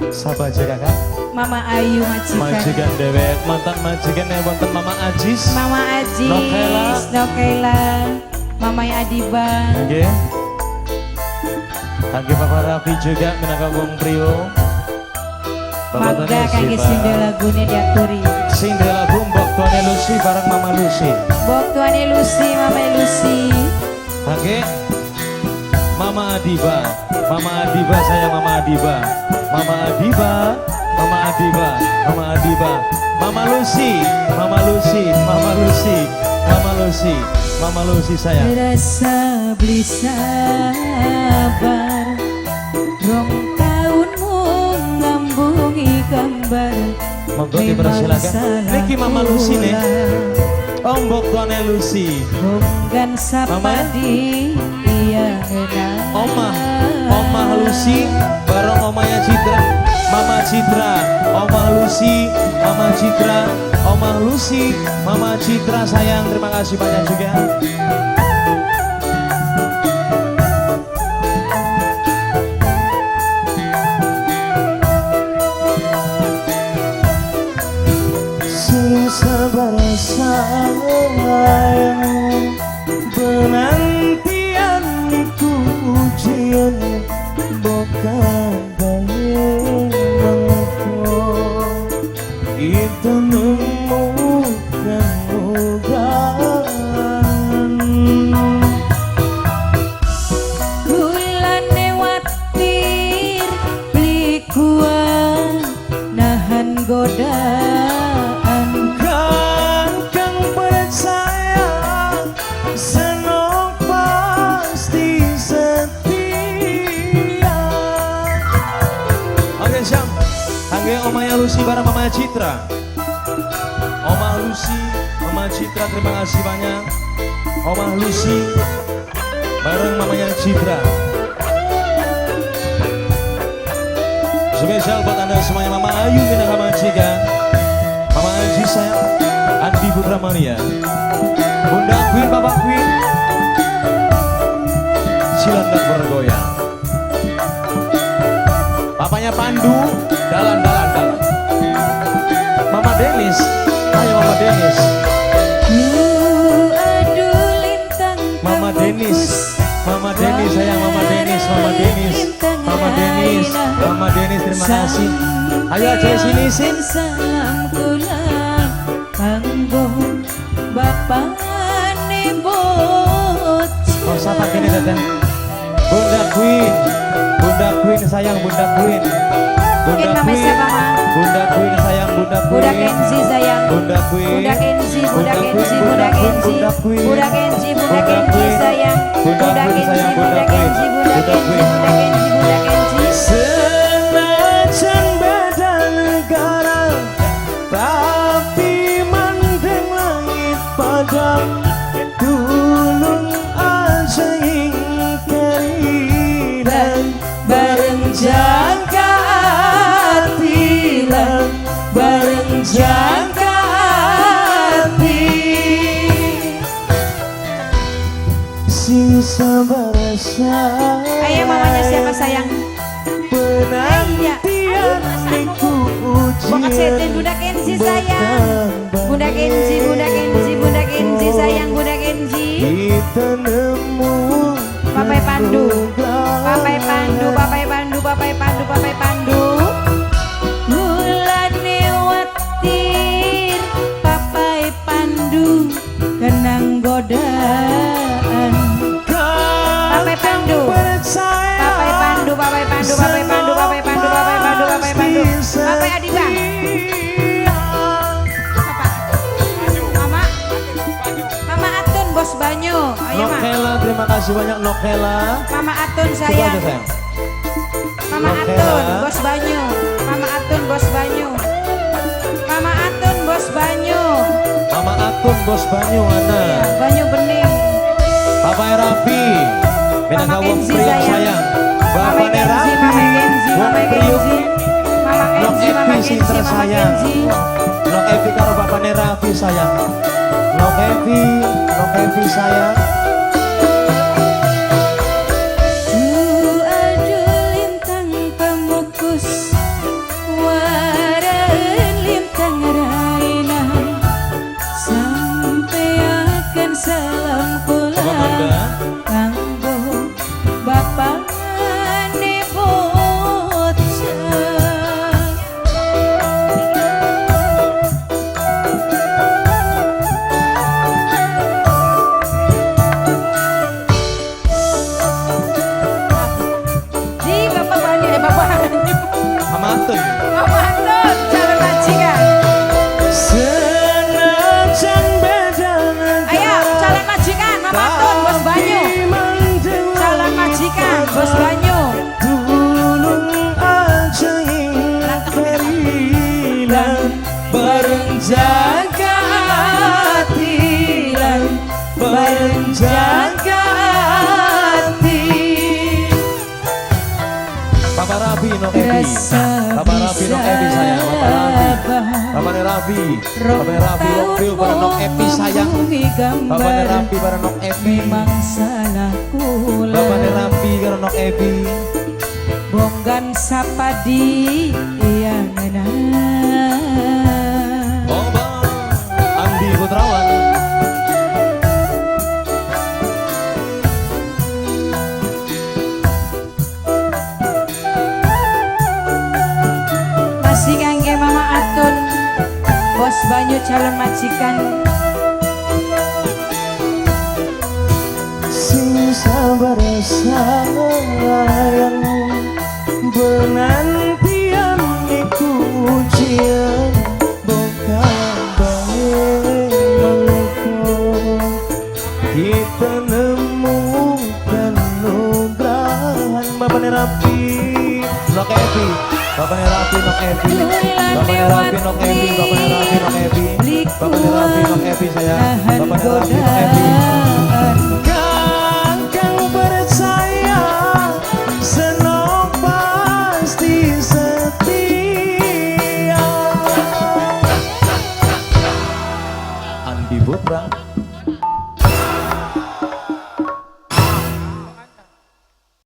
Siapa aja kakak? Mama Ayu majikan. Majikan dewek, mantan majikan yang wonten Mama Ajis. Mama Ajis, Nokela. Nokela, Mama Adiba. Oke. Kangge Papa Raffi juga minangka wong priyo. Bapak Mangga kangge sinde lagune diaturi. Sinde lagu Mbok Tuane Lucy bareng Mama Lucy. Mbok Tuane Lucy, Mama Lucy. Kangge Mama Adiba, Mama Adiba saya Mama Adiba. Mama Adiba, Mama Adiba, Mama Adiba, Mama Lucy, Mama Lucy, Mama Lucy, Mama Lucy, Mama Lucy saya. Rasa beli sabar, rong tahun mung ngambungi gambar. Monggo dipersilakan. Niki Mama Lucy nih. Oh, Mbok Tuane Lucy. Bonggan sapa di iya Omah, Omah Lucy bareng Omahnya Citra, Mama Citra, Omah Lucy, Mama Citra, Omah Lucy, Mama Citra sayang, terima kasih banyak juga. Sing sabar sayang, penantianku ujian bukan balik mengko itu nemukan bukan Kulane watir beli kuah nahan godaan. Kang percaya senok pasti setia. Oke siap. Kangge Omaya Lucy bareng Mama Citra. Oma Lucy, Mama Citra terima kasih banyak. Oma Lucy bareng Mamanya Citra. Spesial buat anda semuanya, Mama Ayu minangka majikan, Mama Aji sayang, Andi Putra Maria, Bunda Queen, Bapak Queen, Cilandak bergoyang. Papanya Pandu, dalan dalan dalan. Mama Denis, ayo Mama Denis. Mama Denis, Mama Denis sayang, Mama Denis, Mama Denis, Mama Denis, Mama Denis terima kasih. Ayo aja sini sih. Salam kula kanggo bapane bocah. Oh siapa gini teteh? Bunda Queen, Bunda Queen sayang, Bunda Queen. Bunda Queen, Bunda Queen sayang, Bunda Queen. Bunda Kenzi sayang. Bunda Queen. Bunda Kenzi, Bunda Kenzi, Bunda Kenzi. Bunda Queen. Bunda Kenzi, Bunda Kenzi sayang. Bunda Kenzi, Bunda Kenzi, Bunda Kenzi, Bunda Kenzi, Bunda Kenzi. Senajan beda negara, tapi mandeng langit padang. Tulung aja ing kerilan, bareng jangka atilan, bareng jangka ati. Sing sabar sayang. Ayo mamanya siapa sayang? Penantian iku ujian. Bokat setin Bunda Kenzi sayang. Bunda Kenzi, Bunda Kenzi, Bunda Kenzi sayang, Bunda Kenzi. Kita nemu Papai Pandu, Papai Pandu, Papai Pandu, Papai Pandu, Papai Pandu. Mulane watir Papai Pandu kenang godaan. Papai Pandu, Papai Pandu, Papai Pandu, Papai Pandu, Papai Pandu, Papai Pandu, Papai Pandu, Papai Adiba. Mama, Mama Atun bos Banyu. Ayo Ma. Nokela, terima kasih banyak Nokela. Mama Atun sayang. Aja, sayang. Mama Nokela. Atun bos Banyu. Mama Atun bos Banyu. Mama Atun bos Banyu. Mama Atun bos Banyu ana. Iya, Banyu bening. Papa Rafi. Mama Kenzi sayang. Bapak Kenzi, Mama Kenzi, Mama Kenzi. Mama Kenzi, Mama Kenzi, Mama Kenzi. Nok Evi karo bapakne Raffi sayang. Nok Evi, Nok Evi sayang. Aduh lintang pemukus Bapak Raffi Nok Epi sayang, Bapak Raffi. Bapak Raffi, Bapak Raffi Nok Epi bareng Nok Epi sayang. Bapak Raffi bareng Nok Epi. Memang salah kula. Bapak Raffi karo Nok Epi. Bonggan sapadi yang Oba Andi Putrawan. Masih kangge Mama Atun, Bos Banyu calon majikan. Sing sabar sayang, penantian iku ujian, bukan bae mengko kita nemu kanugrahan. Bapak Rapi Nok Epi, Bapak Rapi Nok Epi, Bapak Rapi Nok Epi, Bapak Rapi Nok Epi, Bapak Rapi Nok Epi sayang, Bapak Rapi Nok Epi. Kang percaya senok pasti setia. Andi Putra.